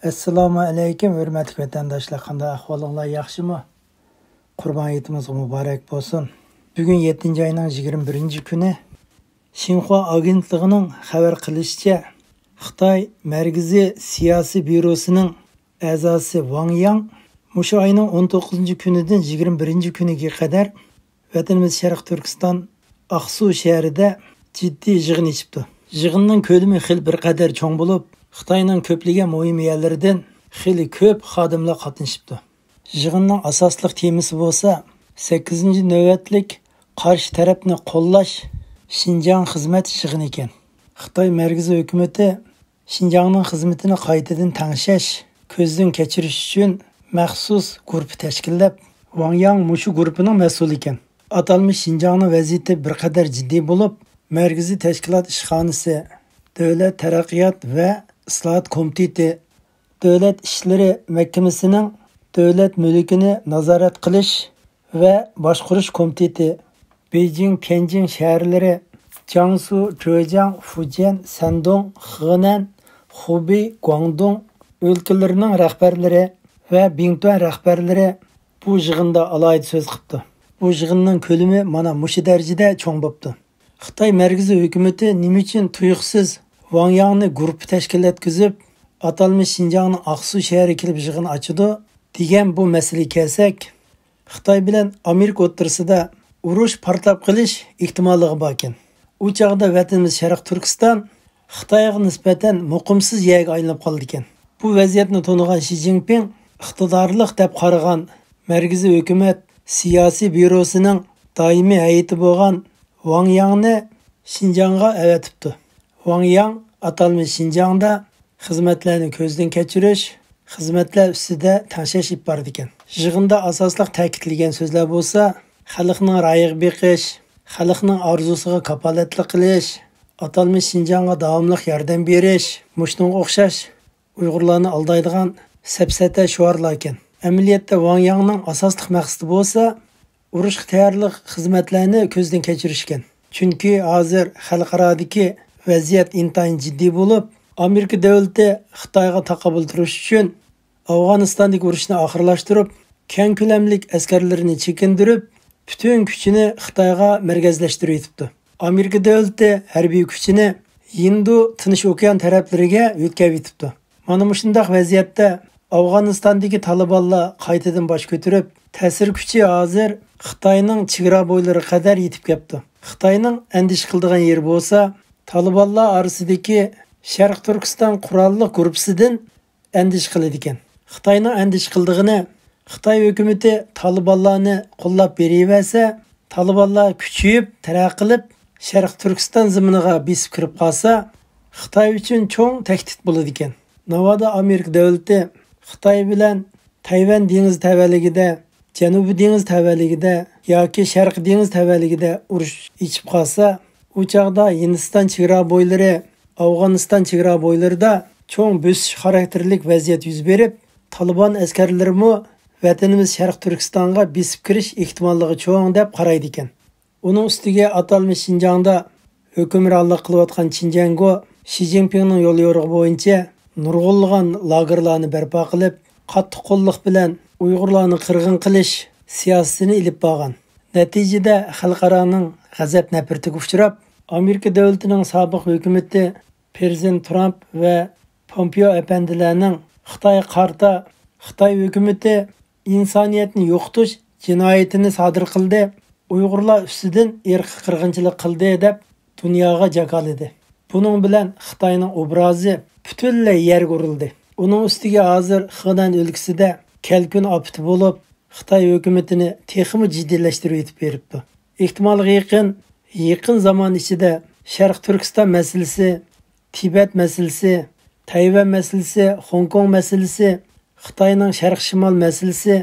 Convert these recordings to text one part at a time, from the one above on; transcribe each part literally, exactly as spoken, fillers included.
ئەسسالامۇ ئەلەيكۇم، ھۆرمەتلىك ۋەتەنداشلار، قانداق ئەھۋالىڭلار، ياخشىمۇ؟ قۇربان ھېيتىمىز مۇبارەك بولسۇن. بۈگۈن يەتتىنچى ئاينىڭ يىگىرمە بىرىنچى كۈنى. شىنخۇا ئاگېنتلىقىنىڭ خەۋەر قىلىشىچە، خىتاي مەركىزىي سىياسىي بيۇروسىنىڭ ئەزاسى ۋاڭ ياڭ مۇشۇ ئاينىڭ ئون توققۇزىنچى كۈنىدىن يىگىرمە بىرىنچى كۈنىگە قەدەر ۋەتىنىمىز شەرقىي تۈركىستان ئاقسۇ شەھىرىدە جىددىي يىغىن ئېچىپتۇ. يىغىننىڭ كۆلىمى خېلى بىر قەدەر چوڭ بولۇپ، خىتاينىڭ كۆپلىگەن مۇھىم يەرلىرىدىن خېلى كۆپ خادىملار قاتنىشىپتۇ. يىغىننىڭ ئاساسلىق تېمىسى بولسا سەككىزىنچى نۆۋەتلىك قارشى تەرەپنى قوللاش، شىنجاڭ خىزمەت يىغىنى ئىكەن. خىتاي مەركىزىي ھۆكۈمىتى شىنجاڭنىڭ خىزمىتىنى قايتىدىن تەڭشەش، كۆزدىن كەچۈرۈش ئۈچۈن مەخسۇس گۇرۇپپا تەشكىللەپ، ۋاڭ ياڭ مۇشۇ گۇرۇپپىنىڭ مەسئۇلى ئىكەن. ئاتالمىش شىنجاڭنىڭ ۋەزىيىتى بىر قەدەر جىددىي بولۇپ، مەركىزىي تەشكىلات ئىشخانىسى، دۆلەت تەرەققىيات ۋە ئىسلاھات كومىتېتى، دۆلەت ئىشلىرى مەھكىمىسىنىڭ دۆلەت مۈلكىنى نازارەت قىلىش ۋە باشقۇرۇش كومىتېتى، بېيجىڭ، تيەنجىن شەھەرلىرى، جياڭسۇ، جېجياڭ، فۇجيەن، سەندۇڭ، خېنەن، خۇبېي، گۇاڭدۇڭ ئۆلكىلىرىنىڭ رەھبەرلىرى ۋە بىڭتۈەن رەھبەرلىرى بۇ يىغىندا ئالاھىدە سۆز قىپتۇ. بۇ يىغىننىڭ كۆلىمى مانا مۇشۇ دەرىجىدە چوڭ بوپتۇ. خىتاي مەركىزىي ھۆكۈمىتى نېمە ئۈچۈن تۇيۇقسىز ۋاڭ ياڭنى گۇرۇپپا تەشكىللەتكۈزۈپ، ئاتالمىش شىنجاڭنىڭ ئاقسۇ شەھىرىگە كېلىپ يىغىن ئاچىدۇ دېگەن بۇ مەسىلىگە كەلسەك، خىتاي بىلەن ئامېرىكا ئوتتۇرىسىدا ئۇرۇش پارتلاپ قېلىش ئېھتىماللىقى باركەن. ئۇ چاغدا ۋەتىنىمىز شەرقىي تۈركىستان خىتايغا نىسبەتەن مۇقىمسىز يەرگە ئايلىنىپ قالىدىكەن. بۇ ۋەزىيەتنى تونۇغان شى جىنپىڭ ئىقتىدارلىق دەپ قارىغان مەركىزىي ھۆكۈمەت، سىياسىي بيۇروسىنىڭ دائىمىي ھەيئىتى بولغان ۋاڭ ياڭنى شىنجاڭغا ئەۋەتىپتۇ. ۋاڭ ياڭ ئاتالمىش شىنجاڭدا خىزمەتلەرنى كۆزدىن كەچۈرۈش، خىزمەتلەر ئۈستىدە تەڭشەش ئېلىپ بارىدىكەن. يىغىندا ئاساسلىق تەكىتلىگەن سۆزلەر بولسا، خەلقنىڭ رايىغا بېقىش، خەلقنىڭ ئارزۇسىغا كاپالەتلىك قىلىش، ئاتالمىش شىنجاڭغا داۋاملىق ياردەم بېرىش، مۇشۇنىڭغا ئوخشاش ئۇيغۇرلارنى ئالدايدىغان سەپسەتە شوئارلاركەن. ئەمەلىيەتتە ۋاڭ ياڭنىڭ ئاساسلىق مەقسىتى بولسا، ئۇرۇشقا تەييارلىق خىزمەتلەرنى كۆزدىن كەچۈرۈشكەن. چۈنكى ھازىر خەلقئارادىكى ۋەزىيەت ئىنتايىن جىددىي بولۇپ، ئامېرىكا دۆلىتى خىتايغا تاقابىل تۇرۇش ئۈچۈن ئافغانىستاندىكى ئۇرۇشنى ئاخىرلاشتۇرۇپ، كەڭ كۆلەملىك ئەسكەرلىرىنى چېكىندۈرۈپ، پۈتۈن كۈچىنى خىتايغا مەركەزلەشتۈرۈۋېتىپتۇ. ئامېرىكا دۆلىتى ھەربىي كۈچىنى ھىندى تىنچ ئوكيان تەرەپلىرىگە يۆتكەۋېتىپتۇ. مانا مۇشۇنداق ۋەزىيەتتە ئافغانىستاندىكى تالىبانلار قايتىدىن باش كۆتۈرۈپ، تەسىر كۈچى ھازىر خىتاينىڭ چېگرا بويلىرىغا قەدەر يېتىپ كەپتۇ. خىتاينىڭ ئەندىشە قىلىدىغان يېرى بولسا، تالىبانلار ئارىسىدىكى شەرقىي تۈركىستان قوراللىق گۇرۇپپىسىدىن ئەندىشە قىلىدىكەن. خىتاينىڭ ئەندىشە قىلىدىغىنى، خىتاي ھۆكۈمىتى تالىبانلارنى قوللاپ بېرىۋەرسە، تالىبانلار كۈچىيىپ، تەرەققىي قىلىپ، شەرقىي تۈركىستان زېمىنىغا بېسىپ كىرىپ قالسا، خىتاي ئۈچۈن چوڭ تەھدىت بولىدىكەن. ناۋادا ئامېرىكا دۆلىتى خىتاي بىلەن تەيۋەن دېڭىزى تەۋەلىكىدە، جەنۇبىي دېڭىز تەۋەلىكىدە ياكى شەرقىي دېڭىز تەۋەلىكىدە ئۇرۇش ئېچىپ قالسا، ئۇ چاغدا ھىندىستان چېگرا بويلىرى، ئافغانىستان چېگرا بويلىرىدا چوڭ بۆسۈش خاراكتېرلىك ۋەزىيەت يۈز بېرىپ، تالىبان ئەسكەرلىرىمۇ ۋەتىنىمىز شەرقىي تۈركىستانغا بېسىپ كىرىش ئېھتىماللىقى چوڭ دەپ قارايدىكەن. ئۇنىڭ ئۈستىگە ئاتالمىش شىنجاڭدا ھۆكۈمرانلىق قىلىۋاتقان چىن جيەنگو شى جىنپىڭنىڭ يوليورۇقى بويىچە نۇرغۇنلىغان لاگېرلارنى بەرپا قىلىپ، قاتتىق قوللۇق بىلەن ئۇيغۇرلارنى قىرغىن قىلىش سىياسىتىنى ئېلىپ بارغان. نەتىجىدە خەلقئارانىڭ غەزەپ نەپرىتىگە ئۇچراپ، ئامېرىكا دۆلىتىنىڭ سابىق ھۆكۈمىتى پرېزىدېنت ترامپ ۋە پومپېئو ئەپەندىلەرنىڭ خىتايغا قارىتا، خىتاي ھۆكۈمىتى ئىنسانىيەتنى يوقىتىش جىنايىتىنى سادىر قىلدى، ئۇيغۇرلار ئۈستىدىن ئىرقىي قىرغىنچىلىق قىلدى دەپ دۇنياغا جاكارلىدى. بۇنىڭ بىلەن خىتاينىڭ ئوبرازى پۈتۈنلەي يەرگە ئۇرۇلدى. ئۇنىڭ ئۈستىگە ھازىر خېنەن ئۆلكىسىدە كەلكۈن ئاپىتى بولۇپ، خىتاي ھۆكۈمىتىنى تېخىمۇ جىددىيلەشتۈرۈۋېتىپ بېرىپتۇ. ئېھتىمالغا يېقىن، يېقىن زامان ئىچىدە شەرقىي تۈركىستان مەسىلىسى، تىبەت مەسىلىسى، تەيۋەن مەسىلىسى، خوڭكوڭ مەسىلىسى، خىتاينىڭ شەرقىي شىمال مەسىلىسى،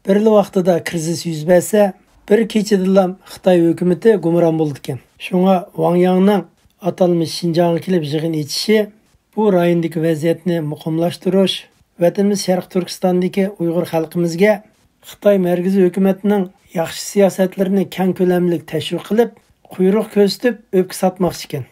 بىرلا ۋاقتىدا كىرىزىس يۈز بەرسە، بىر كېچىدىلا خىتاي ھۆكۈمىتى گۇمران بولىدىكەن. شۇڭا ۋاڭ ياڭنىڭ ئاتالمىش شىنجاڭغا كېلىپ يىغىن ئېچىشى بۇ رايوندىكى ۋەزىيەتنى مۇقىملاشتۇرۇش، ۋەتىنىمىز شەرقىي تۈركىستاندىكى ئۇيغۇر خەلقىمىزگە خىتاي مەركىزىي ھۆكۈمەتنىڭ ياخشى سىياسەتلىرىنى كەڭ كۆلەملىك تەشۋىق قىلىپ، قۇيرۇق كۆرسىتىپ، ئۆپكە ساتماقچى ئىكەن.